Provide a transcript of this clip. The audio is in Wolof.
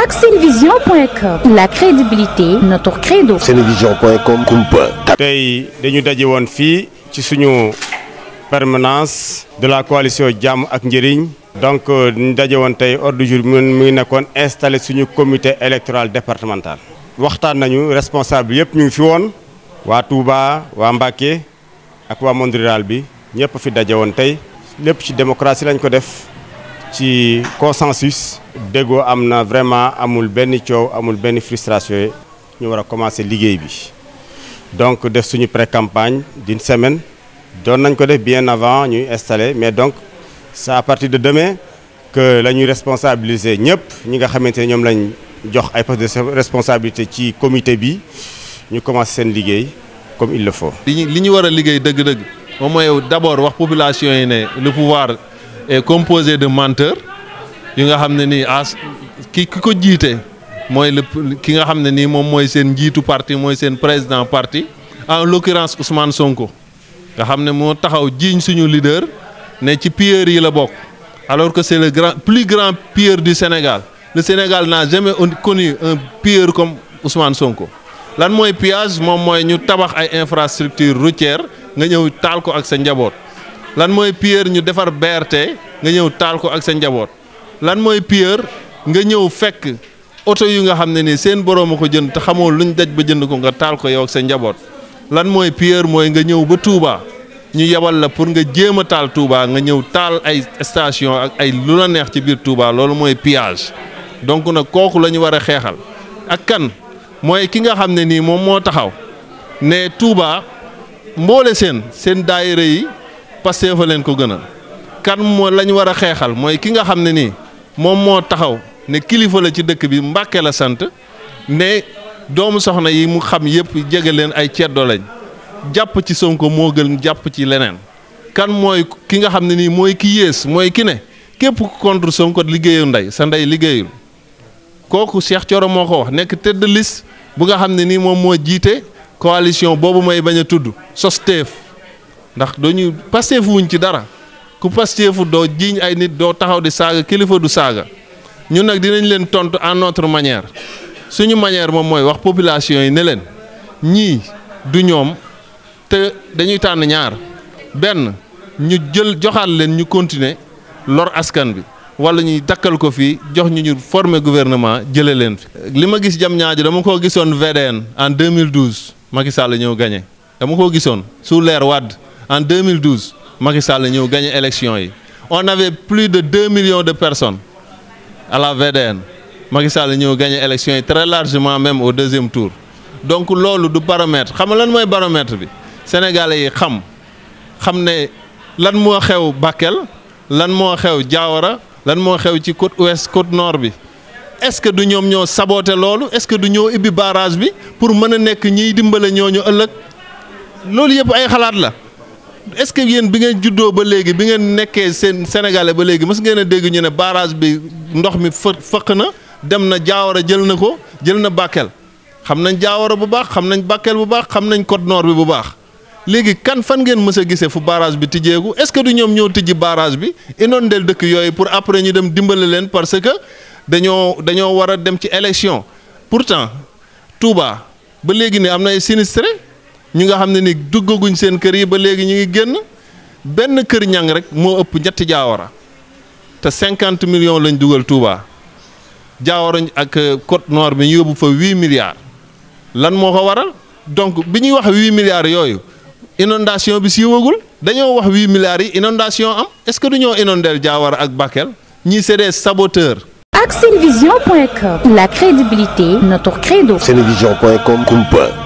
ak Senevision.com, la crédibilité notre credo. Senevision.com kumpa. tey dañu daje woon fii ci suñu permanence de la coalition Jàmm ak Njëriñ. donc ñu daje woon tey ordre du jour mu ngi nekkoon installé suñu comité électoral départemental. waxtaan nañu responsable yëpp ñu ngi fi woon waa Touba waa Mbacké ak waa monde rural bi ñëpp fi daje woon tey lépp ci démocratie lañ ko def ci consensus. déggoo am na vraiment amul benn coow amul benn frustration ñu war a commencer liggéey bi. donc def suñu pré-campagne d'une semaine doon nañ ko def bien avant ñuy installer mais donc c'est à partir de demain que la ñuy responsabiliser ñëpp ñi nga xamante ne ñoom lañ jox ay postes de responsabilité ci comité bi ñu commencer seen liggéey comme il le faut. li ñu war a liggéey dëgg-dëgg moom mooy d'abord wax population yi ne le pouvoir est composé de menteurs yi nga xam ne nii ki ko jiite mooy ki nga xam ne nii moom mooy seen njiitu parti mooy seen président parti en l'occurrence Ousmane Sonko nga xam ne moo taxaw jiiñ suñu leader ne ci pilleurs yi la bokk alors que c'est le plus grand pilleur du Sénégal. Le Sénégal n'a jamais connu un pilleur comme Ousmane Sonko. lan mooy pillage moom mooy ñu tabax ay infrastructures routières nga ñëw taal ko ak sa njaboot. lan mooy pilleur ñu defar BRT nga ñëw taal ko ak sa njaboot. lan mooy pilleur nga ñëw fekk oto yu nga xam ne ni seen borom a ko jënd te xamoo luñ daj ba jënd ko nga taal ko yow ak sa njaboot. lan mooy pilleur mooy nga ñëw ba Touba ñu yebal la pour nga jéem a taal Touba nga ñëw taal ay station ak ay lu la neex ci biir Touba loolu mooy pillage. donc nag kooku la ñu war a xeexal ak kan mooy ki nga xam ne nii moom moo taxaw ne Touba mboole seen daayira yi Pastef fa leen ko gënal. kan moo la ñu war a xeexal mooy ki nga xam ne nii moom moo taxaw ne kilifa la ci dëkk bi Mbàkke la sant ne doomu soxna yi mu xam yëpp jege leen ay ceddo lañ jàpp ci Sonko moo gën jàpp ci leneen. kan mooy ki nga xam ne nii mooy ki yées mooy ki ne képp ku contre Sonko liggéeyu ndey sa ndey liggéeyul kooku Cheikh Thioro moo ko wax nekk tête de liste bu nga xam ne nii moom moo jiite coalition boobu may bañ a tudd Sostef ndax dañu Pastef wuñ ci dara. ku Pastefu doo jiiñ ay nit doo taxaw di saaga kilifa du saaga ñun nag dinañ leen tontu en notre manière suñu manière moom mooy wax population yi ne leen ñii du ñoom te dañuy tànn ñaar benn ñu joxaat leen ñu continuer lor askan bi wala ñuy dakkal ko fii jox ñu former gouvernement jëlee leen fi. li ma gis Diamniadio dama ko gisoon VDN en 2012 Macky Sall ñëw gagné dama ko gisoon sous l'ère Wade en 2012. Macky Sall ñëw gagné élection yi on avait plus de 2 millions de personnes à la VDN Macky Sall ñëw gagné élection yi très largement même au deuxième tour donc loolu du baromètre xam nga lan mooy baromètre bi sénégalais yi xam ne lan moo xew Bakel lan moo xew Diawara lan moo xew ci côte ouest côte nord bi est-ce que du ñoom ñoo saboté loolu est-ce que du ñoo ibbi barrage bi pour mën a nekk ñiy dimbale ñooñu ëllëg loolu yëpp ay xalaat la. est-ce que yéen bi ngeen juddoo ba léegi bi ngeen nekkee seen sénégalais ba léegi mës ngeen a dégg ñu ne barrage bi ndox mi fëq na dem na Diawara jël na ko jël na Bakel xam nañ Diawara bu baax xam nañ Bakel bu baax xam nañ côte nord bi bu baax léegi kan fan ngeen mës a gisee fu barrage bi tijjeeku est-ce que du ñoom ñoo tijji barrage bi inondel dëkk yooyu pour après ñu dem dimbale leen parce que dañoo war a dem ci élection pourtant Touba ba léegi ne am na ay sinistré ñu nga xam ne ni duggaguñ seen kër yi ba léegi ñu ngi génn benn kër ñang rek moo ëpp ñetti Diawara te 50 millions lañ dugal Touba Diawara ak côte nord bi ñu yóbbu fa 8 milliards lan moo ko waral donc bi ñuy wax 8 milliards yooyu inondation bi siiwagul dañoo wax 8 milliards yi inondation am est-ce que du ñoo inondeel Diawara ak Bakel ñii c'est des saboteurs. ak Senevision.com, la crédibilité notre credo. Senevision.com kumpa.